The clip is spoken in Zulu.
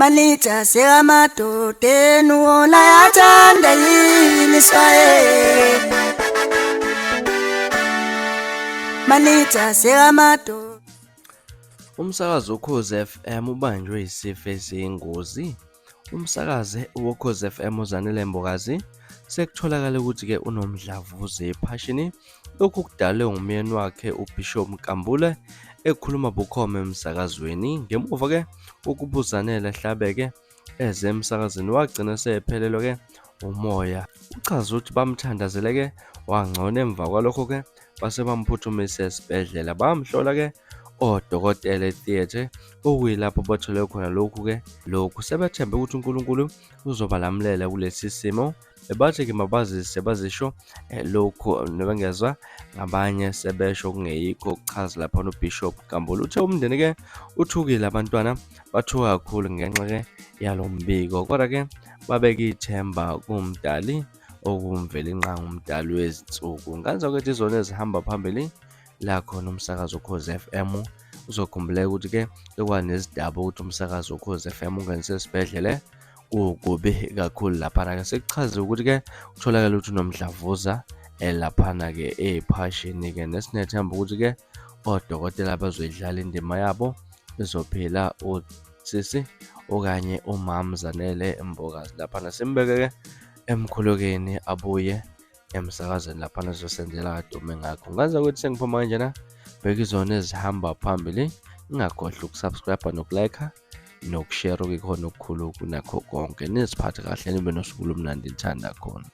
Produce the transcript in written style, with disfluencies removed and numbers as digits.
Manithi asemadodeni wona ayathanda yini Israyeli. Manithi asemadodeni. Umsakazi woKhozi FM ubanjwe isifo esiyingozi. Umsakazi woKhozi FM uZanele Mbokazi sekutholakale ukuthi-ke unomdlavuza ephashini. Lokhu kudalwe ngumyeni wakhe uBishop Nkambule ekhuluma bukhoma emsakazweni. Ngemuva-ke kokuba uZanele ehlabeke eze emsakazweni wagcina esephelelwe-ke umoya. Uchaze ukuthi bamthandazele-ke wangcono emva kwalokho-ke base bamphuthumise esibhedlela bamhlola-ke odokotela etheatre okuyilapho bathole khona lokhu-ke lokhu sebethembe ukuthi uNkulunkulu uzobalamulela kulesi simo. Bebathi-ke mabazise bazisho lokhu nobengezwa ngabanye sebesho okungeyikho kuchaza laphana uBishop Nkambule. Uthe umndeni-ke uthukile, abantwana bathuka kakhulu ngenxa-ke yalo mbiko, kodwa-ke babeke ithemba kuMdali okuwuMvelinqangi umdali wezinsuku. Ngane zakwethu izona ezihamba phambili la khona umsakazo Ukhozi FM. Uzokhumbuleka ukuthi-ke bekwanezidaba ukuthi umsakazo Ukhozi FM ungenise esibhedlele kukubi kakhulu laphana-ke. Sekuchaziwe ukuthi-ke kutholakala ukuthi unomdlavuza laphana-ke ephashini-ke, nesinethemba ukuthi-ke odokotela bazoyidlala indima yabo, bezophila usisi okanye umam Zanele Mbokazi laphana. Simbeke-ke emkhulekweni abuye emsakazweni laphana ezosenzela kadume ngakho. Ngaze ukuthi sengiphuma kanjena, bheka izona ezihamba phambili, ningakhohlwa ukusubscribe nokulike nokushare okuyikhona okukhulu kunakho konke. Niziphathe kahle nibe nosuku olumnandi nithanda khona.